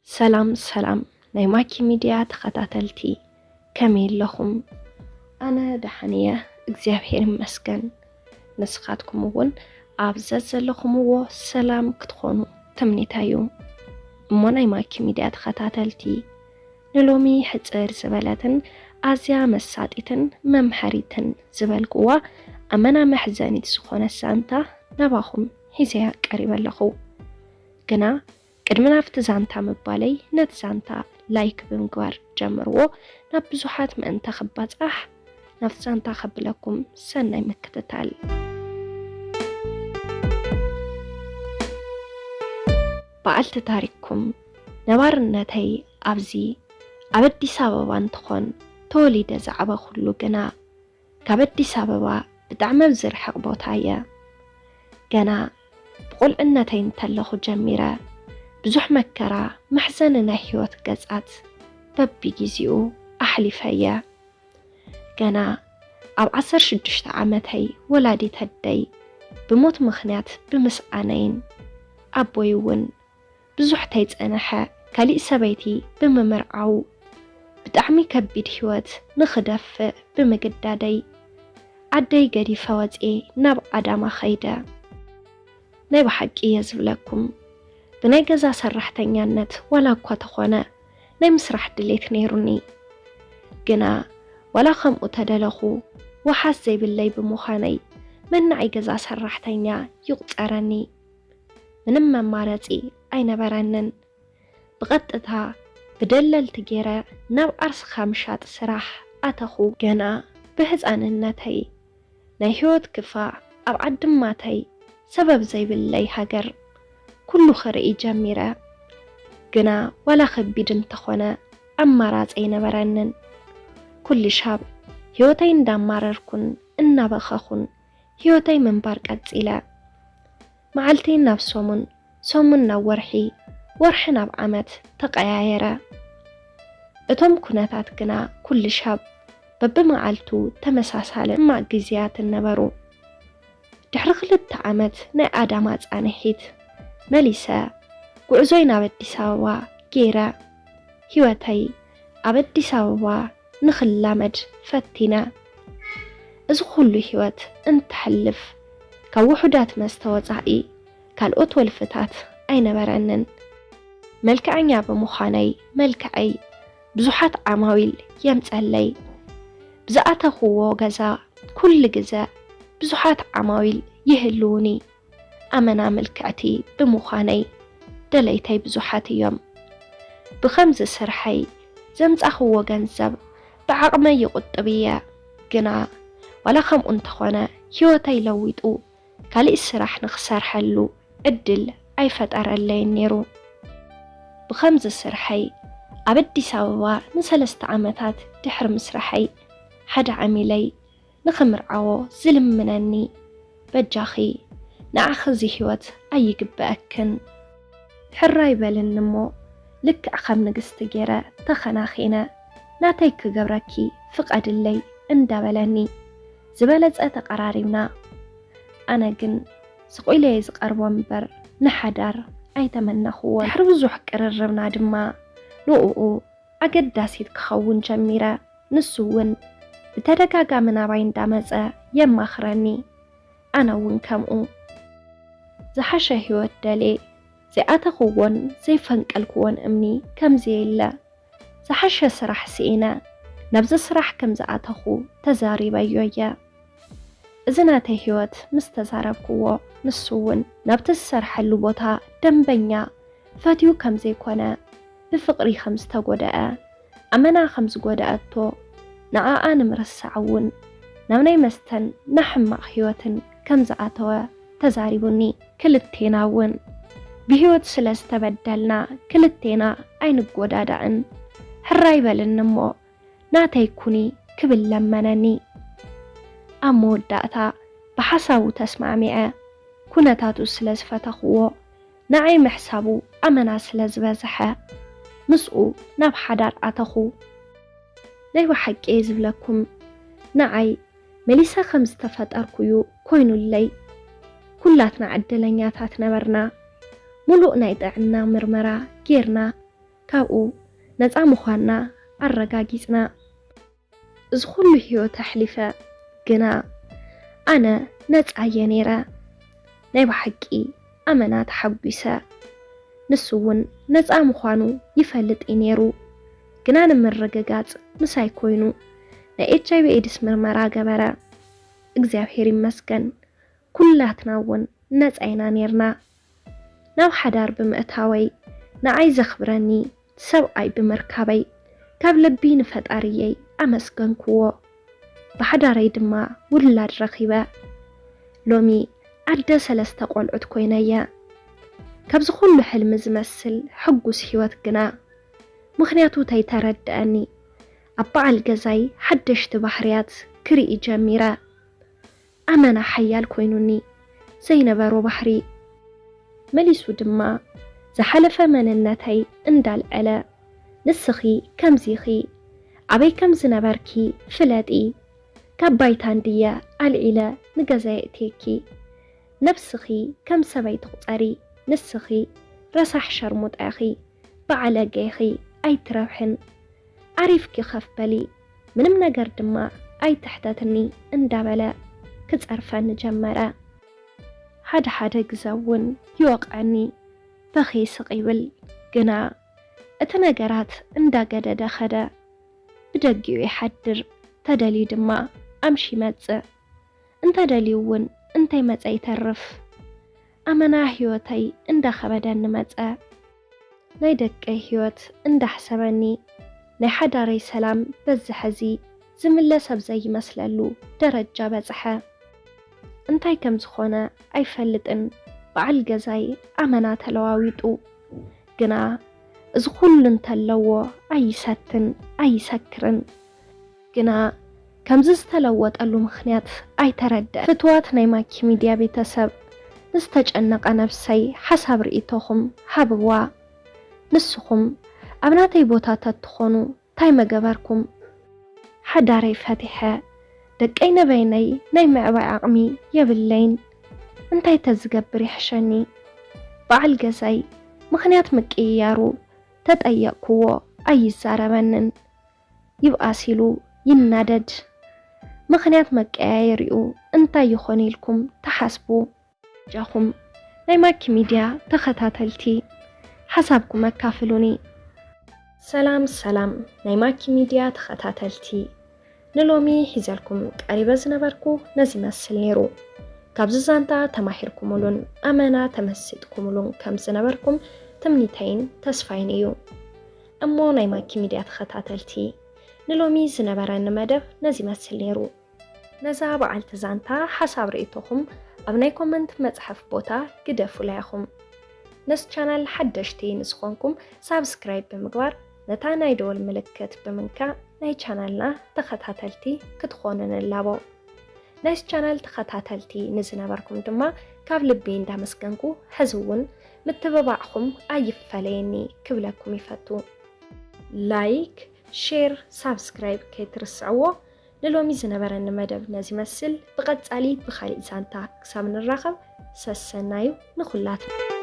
ሰላም ሰላም ናይ ማኪ ሚድያ ተኸታተልቲ፣ ከመይ ኣለኹም? ኣነ ደሓን እየ፣ እግዚኣብሔር ይመስገን። ንስኻትኩም እውን ኣብ ዘዘለኹምዎ ሰላም ክትኾኑ ትምኒተይ እዩ። እሞ ናይ ማኪ ሚድያ ተኸታተልቲ፣ ንሎሚ ሕጽር ዝበለትን ኣዝያ መሳጢትን መምሃሪትን ዝበልኩዋ ኣመና መሕዘኒት ዝኾነት ዛንታ ናባኹም ሒዘያ ቀሪበ ኣለኹ። ግና ቅድሚ ናብቲ ዛንታ ምባለይ ነቲ ዛንታ ላይክ ብምግባር ጀምርዎ፣ ናብ ብዙሓት ምእንተ ክባጻሕ ናብቲ ዛንታ ከብለኩም ሰናይ ምክትታል። በዓልቲ ታሪክኩም፣ ነባርነተይ ኣብዚ ኣብ ኣዲስ ኣበባ እንትኾን ተወሊደ ዝዓበኹሉ ግና ካብ ኣዲስ ኣበባ ብጣዕሚ ኣብ ዝርሕቕ ቦታ እየ። ገና ብቑልዕነተይ እንተለኹ ጀሚረ ብዙሕ መከራ መሕዘኒ ናይ ህይወት ገጻት በቢግዜኡ ኣሕሊፈ እየ። ገና ኣብ ዓሰርተ ሽዱሽተ ዓመተይ ወላዲት ኣደይ ብሞት ምኽንያት ብምስኣነይን ኣቦይ እውን ብዙሕ ተይጸነሐ ካሊእ ሰበይቲ ብምምርዓዉ ብጣዕሚ ከቢድ ህይወት ንኽደፍእ ብምግዳደይ ዓደይ ገዲፈ ወፅኤ ናብ ኣዳማ ኸይደ። ናይ ብሓቂ እየ ዝብለኩም፣ ብናይ ገዛ ሰራሕተኛነት ዋላ እኳ ተኾነ ናይ ምስራሕ ድሌት ነይሩኒ። ግና ዋላ ከምኡ ተደለኹ፣ ወሓስ ዘይብለይ ብምዃነይ መናዒ ገዛ ሰራሕተኛ ይቑጸረኒ። ምንም መማረጺ ኣይነበረንን። ብቐጥታ ብደለልቲ ገይረ ናብ ዓርስኻ ምሻጥ ስራሕ ኣተኹ። ገና ብህፃንነተይ ናይ ህይወት ክፋእ ኣብ ዓዲ ማተይ ሰበብ ዘይብለይ ሃገር ኩሉ ክርኢ ጀሚረ። ግና ዋላ ከቢድ እንተኾነ ኣማራፂ ኣይነበረንን። ኩሉ ሻብ ህይወተይ እንዳማረርኩን እናበኸኹን ህይወተይ ምንባር ቀጺለ። መዓልቲ ናብ ሰሙን፣ ሰሙን ናብ ወርሒ፣ ወርሒ ናብ ዓመት ተቐያየረ። እቶም ኩነታት ግና ኩሉ ሻብ በብመዓልቱ ተመሳሳሊ ሕማቕ ግዜያትን ነበሩ። ድሕሪ ክልተ ዓመት ናይ ኣዳማ ጻንሒት መሊሰ ጉዕዞይ ናብ ኣዲስ ኣበባ ገይረ፣ ህይወተይ ኣብ ኣዲስ ኣበባ ንኽላመድ ፈቲነ። እዚ ኩሉ ህይወት እንተሕልፍ፣ ካብ ውሑዳት መስተ ወጻኢ ካልኦት ወልፍታት ኣይነበረንን። መልክዐኛ ብምዃነይ፣ መልክዐይ ብዙሓት ዓማዊል የምጸለይ። ብዝኣተኽዎ ገዛ ኩሉ ግዘ ብዙሓት ዓማዊል ይህልዉኒ። ኣመና ምልክዕቲ ብምዃነይ ደለይተይ ብዙሓት እዮም። ብኸምዚ ስርሐይ ዘምጻኽዎ ገንዘብ ብዓቕመይ ይቑጥብ እየ። ግና ዋላ ከምኡ እንተኾነ ህይወተይ ለዊጡ ካሊእ ስራሕ ንኽሰርሐሉ ዕድል ኣይፈጠረለይን ነይሩ። ብኸምዚ ስርሐይ ኣብ ኣዲስ ኣበባ ንሰለስተ ዓመታት ድሕሪ ምስራሐይ ሓደ ዓሚለይ ንኽምርዓዎ ዝልምነኒ፣ በጃኺ ንዓኺ እዚ ህይወት ኣይግበኣክን። ሕራይ በልኒ እሞ ልክዕ ከም ንግስቲ ገይረ ተኸናኺነ ናተይ ክገብረኪ ፍቐድለይ እንዳበለኒ ዝበለጸ ተቐራሪብና። ኣነ ግን ስቕ ኢለ እየ ዝቐርቦ እምበር ንሓዳር ኣይተመነኽዎን። ድሕሪ ብዙሕ ቅርርብና ድማ ንእኡ ኣገዳሲት ክኸውን ጀሚረ። ንሱ እውን ብተደጋጋሚ ናባይ እንዳመጸ የማኽረኒ። ኣነ እውን ከምኡ። ዝሓሸ ህይወት ደልየ ዘይኣተኽዎን ዘይፈንቀልክዎን እምኒ ከምዚ የለ። ዝሓሸ ስራሕ ስኢነ ናብዚ ስራሕ ከም ዝኣተኹ ተዛሪበዮ እየ። እዚ ናተይ ህይወት ምስ ተዛረብክዎ፣ ንሱ እውን ናብቲ ዝሰርሐሉ ቦታ ደንበኛ ፈትዩ ከም ዘይኮነ፣ ብፍቕሪ ከም ዝተጎድአ፣ ኣመና ከም ዝጎድኣቶ፣ ንዓኣ ንምርሳዕ እውን ናብ ናይ መስተን ናብ ሕማቕ ህይወትን ከም ዝኣተወ ተዛሪቡኒ። ክልቴና እውን ብህይወት ስለ ዝተበደልና፣ ክልቴና ኣይንጎዳዳእን። ሕራይ በልኒ እሞ ናተይ ኩኒ ክብል ለመነኒ። ኣብ መወዳእታ ብሓሳቡ ተስማዕሚዐ። ኩነታቱ ስለ ዝፈተኽዎ፣ ንዓይ ምሕሳቡ ኣመና ስለ ዝበዝሐ፣ ምስኡ ናብ ሓዳር ኣተኹ። ናይ ብሓቂ እየ ዝብለኩም፣ ንዓይ መሊሰ ከም ዝተፈጠርኩ እዩ ኮይኑለይ። ኩላትና ዕድለኛታት ነበርና። ሙሉእ ናይ ጥዕና ምርመራ ጌርና፣ ካብኡ ነፃ ምዃንና ኣረጋጊጽና። እዚ ኩሉ ህይወት ኣሕሊፈ፣ ግና ኣነ ነፃ እየ ነይረ። ናይ ብሓቂ ኣመና ተሓጒሰ። ንሱ እውን ነፃ ምዃኑ ይፈልጥ እዩ ነይሩ፣ ግና ንምርግጋጽ ምሳይ ኮይኑ ናይ ኤች ኣይ ቪ ኤድስ ምርመራ ገበረ። እግዚኣብሔር ይመስገን፣ ኩላትና እውን ነፃ ኢና ነይርና። ናብ ሓዳር ብምእታወይ ንዓይ ዘኽብረኒ ሰብኣይ ብምርካበይ ካብ ልቢ ንፈጣሪየይ ኣመስገንክዎ። ብሓዳረይ ድማ ውላድ ረኺበ። ሎሚ ኣደ ሰለስተ ቆልዑት ኮይነየ። ካብዚ ኩሉ ሕልሚ ዝመስል ሕጉስ ህይወት ግና ምኽንያቱ ተይተረድኣኒ፣ ኣብ በዓል ገዛይ ሓደሽቲ ባህርያት ክርኢ ጀሚረ። ኣመና ሓያል ኮይኑኒ ዘይነበሮ ባህሪ። መሊሱ ድማ ዝሓለፈ መንነተይ እንዳልዐለ፣ "ንስኺ ከምዚ ኢኺ፣ ኣበይ ከም ዝነበርኪ ፍለጢ፣ ካብ ባይታ እንድየ ኣልዒለ ንገዛ የእትየኪ፣ ነብስኺ ከም ሰበይቲ ቁጸሪ፣ ንስኺ ረሳሕ ሸርሙጣ ኢኺ፣ በዓለገ ኢኺ፣ ኣይትረብሕን፣ ዓሪፍኪ ከፍ በሊ፣ ምንም ነገር ድማ ኣይትሕተትኒ" እንዳበለ ክጸርፈኒ ጀመረ። ሓደ ሓደ ግዘ እውን ይወቕዐኒ፣ በኺ ስቕ ይብል። ግና እቲ ነገራት እንዳገደደ ኸደ። ብደጊኡ ይሓድር፣ ተደልዩ ድማ ኣምሽ ይመጽእ። እንተደልዩ እውን እንተይመጸ ይተርፍ። ኣመና ህይወተይ እንዳኸበደኒ መጸ። ናይ ደቀይ ህይወት እንዳሕሰበኒ፣ ናይ ሓዳረይ ሰላም በዚ ሐዚ ዝምለስ ኣብ ዘይመስለሉ ደረጃ በጽሐ። እንታይ ከም ዝኾነ ኣይፈልጥን፣ በዓል ገዛይ ኣመና ተለዋዊጡ። ግና እዚ ኩሉ እንተለዎ ኣይሰትን፣ ኣይሰክርን። ግና ከምዚ ዝተለወጠሉ ምኽንያት ኣይተረድአን። ፍትዋት ናይ ማኪ ሚድያ ቤተሰብ፣ ንዝተጨነቐ ነብሰይ ሓሳብ ርእይቶኹም ሃብዋ። ንስኹም ኣብ ናተይ ቦታ ተትኾኑ ታይ መገበርኩም? ሓዳረይ ፈቲሐ፣ ደቀይ ንበይነይ ናይ ምዕባይ ዓቕሚ የብለይን። እንታይ ተዝገብር ይሕሸኒ? በዓል ገዛይ ምኽንያት ምቅይያሩ ተጠየቅክዎ ኣይዛረበንን። ይብኣስ ኢሉ ይናደድ። ምኽንያት መቀያየሪኡ እንታይ ይኾን ኢልኩም ትሓስቡ? ጃኹም ናይ ማኪ ሚድያ ተኸታተልቲ ሓሳብኩም ኣካፍሉኒ። ሰላም ሰላም ናይ ማኪ ሚድያ ተኸታተልቲ፣ ንሎሚ ሒዘልኩም ቀሪበ ዝነበርኩ ነዚ ይመስል ነይሩ። ካብዚ ዛንታ ተማሂርኩምሉን ኣመና ተመሲጥኩምሉን ከም ዝነበርኩም ትምኒተይን ተስፋይን እዩ። እሞ ናይ ማኪ ሚድያ ተኸታተልቲ፣ ንሎሚ ዝነበረኒ መደብ ነዚ ይመስል ነይሩ። ነዛ በዓልቲ ዛንታ ሓሳብ ርእይቶኹም ኣብ ናይ ኮመንት መጽሐፍ ቦታ ግደፉላ ኢኹም። ነዚ ቻናል ሓደሽቲ ንዝኾንኩም ሳብስክራይብ ብምግባር ነታ ናይ ደወል ምልክት ብምንካእ ናይ ቻናልና ተኸታተልቲ ክትኾኑ ንላቦ። ናይዚ ቻናል ተኸታተልቲ ንዝነበርኩም ድማ ካብ ልቢ እንዳመስገንኩ፣ ሕዚ እውን ምትብባዕኹም ኣይፈለየኒ ክብለኩም ይፈቱ። ላይክ፣ ሼር፣ ሳብስክራይብ ከይትርስዕዎ። ንሎሚ ዝነበረኒ መደብ ነዚ ይመስል። ብቐጻሊ ብኻሊእ ዛንታ ክሳብ ንራኸብ ሰሰናዩ ንኹላትና።